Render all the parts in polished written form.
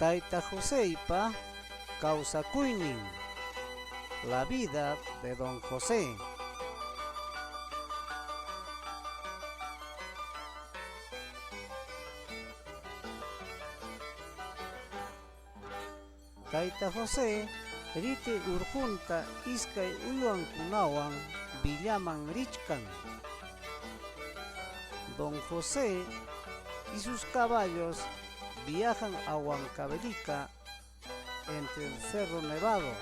Tayta Joseypa kawsakuynin. La vida de don José. Tayta José riti urqunta iskay uywankunawan villaman richkan. Don José y sus caballos viajan a Huancavelica entre el Cerro Nevado.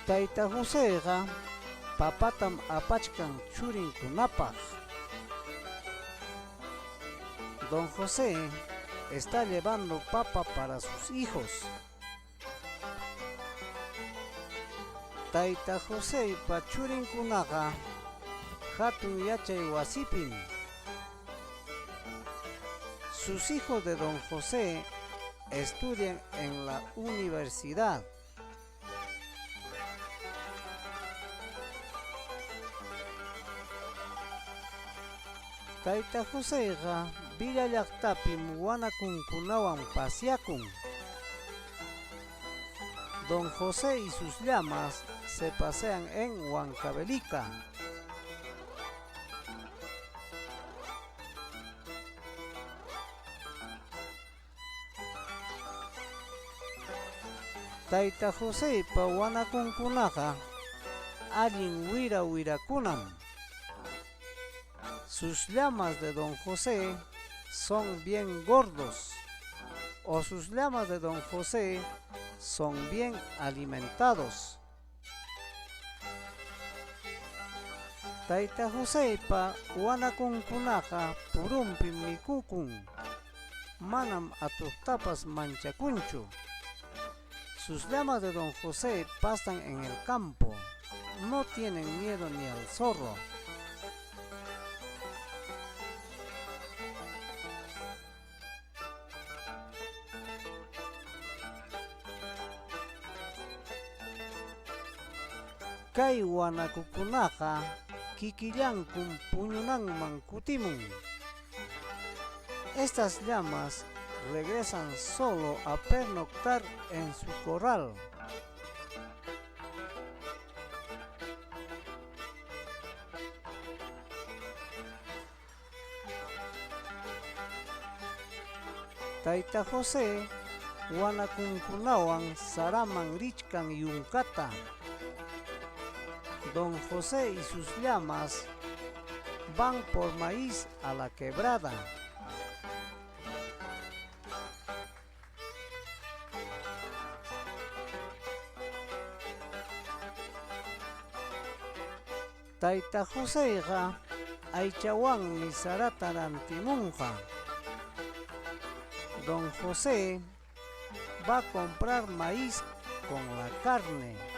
Tayta Joseyqa papatam apachkan churinkunapaq. Don José está llevando papa para sus hijos. Tayta Joseypa churinkunaqa hatun yachay wasipim. Sus hijos de don José estudian en la universidad. Tayta Joseyqa Villa llaqtapim wanakunkunawan pasyakun. Don José y sus llamas se pasean en Huancavelica. Tayta Joseypa wanakunkunaqa allin wira wirakunam. Sus llamas de don José son bien gordos o sus llamas de don José son bien alimentados. Tayta Joseypa wanakunkunaqa purunpim mikukun. Manam atuqtapas manchakunchu. Sus llamas de don José pastan en el campo. No tienen miedo ni al zorro. Kay wanakukunaqa kikillankum puñunanman kutimun. Estas llamas regresan solo a pernoctar en su corral. Tayta José wanakunkunawan saraman richkan yunkata. Don José y sus llamas van por maíz a la quebrada. Tayta Joseyqa aychawanmi sarata rantimunqa. Don José va a comprar maíz con la carne.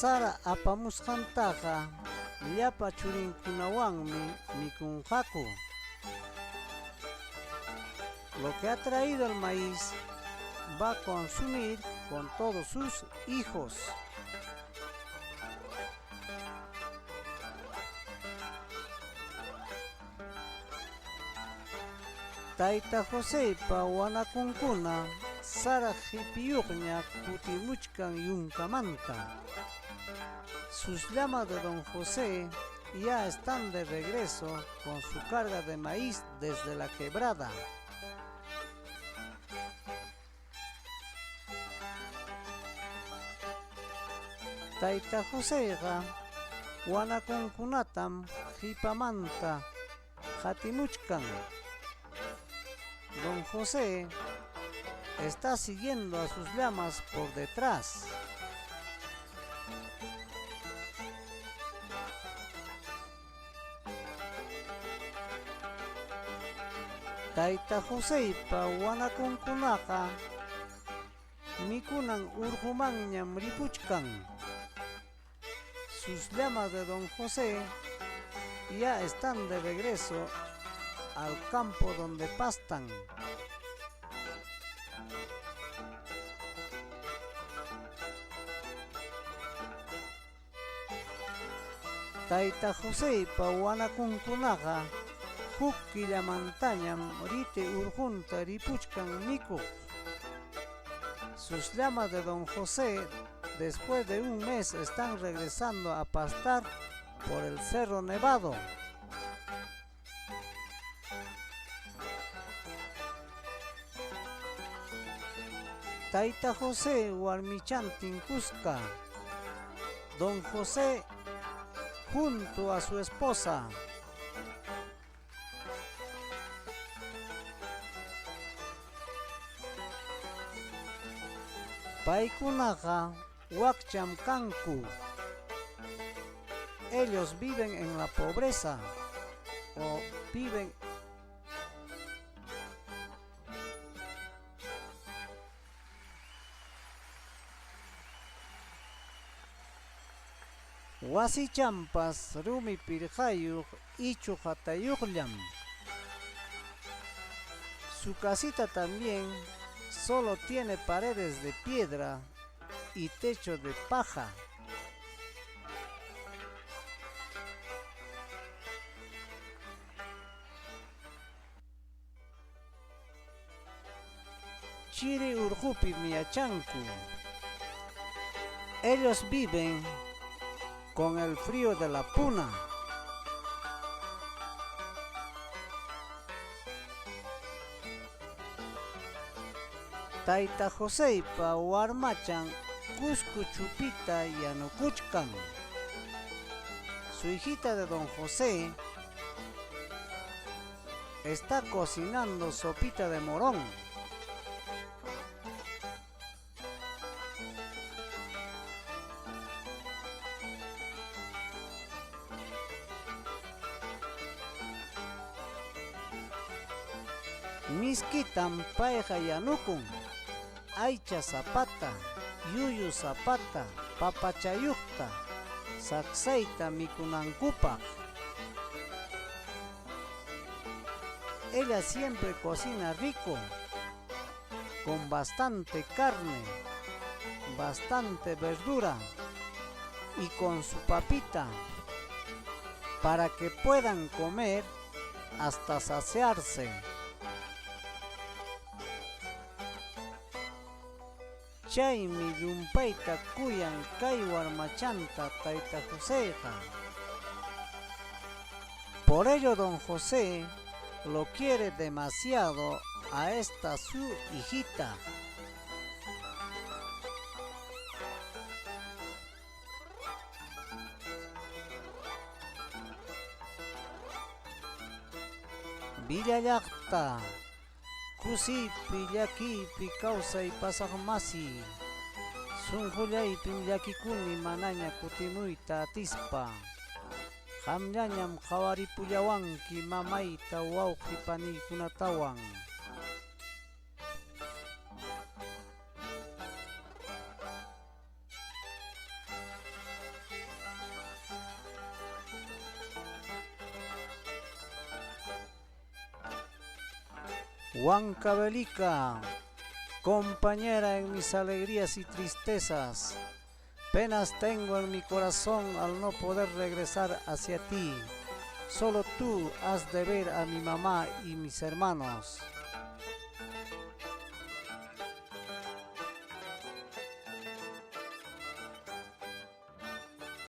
Sara apamusqantaqa llapa churinkunawanmi mikunqaku. Lo que ha traído el maíz va a consumir con todos sus hijos. Tayta Joseypa wanakunkuna sara qipiyuqña kutimuchkan yunkamanta. Sus llamas de don José ya están de regreso con su carga de maíz desde la quebrada. Tayta Joseyqa wanakunkunatam qhipamanta qatimuchkan. Don José está siguiendo a sus llamas por detrás. Tayta Joseypa wanakunkunaqa mikunan urqumanñam ripuchkan. Sus llamas de don José ya están de regreso al campo donde pastan. Tayta Joseypa wanakunkunaqa huk killamantañam riti urqunta ripuchkan mikuq. Sus llamas de don José, después de un mes, están regresando a pastar por el Cerro Nevado. Tayta José warmichantin kuska. Don José junto a su esposa. Paykunaqa wakcham kanku. Ellos viven en la pobreza o viven Wasichampas rumi pirqayuq ichu qatayuqllam. Su casita también solo tiene paredes de piedra y techo de paja. Chiri urqupim yachanku. Ellos viven con el frío de la puna. Tayta Joseypa warmachan Cusco chupita yanukuchkan. Su hijita de don José está cocinando sopita de morón. Miskitam payqa yanukun, aycha sapata, yuyu sapata, papachayuqta, saksayta mikunankupaq. Ella siempre cocina rico, con bastante carne, bastante verdura y con su papita, para que puedan comer hasta saciarse. Chaymi llumpayta kuyan kay warmachanta tayta Joseyqa. Por ello don José lo quiere demasiado a esta su hijita. Villa llaqta, kusiypi llakiypi kawsay pasaq masi, sunqullaypim llakikuni manaña kutimuyta atispa. Qamllañam qhawaripullawanki mamayta wawqi paniykunatawan. Huancavelica, compañera en mis alegrías y tristezas, penas tengo en mi corazón al no poder regresar hacia ti. Solo tú has de ver a mi mamá y mis hermanos.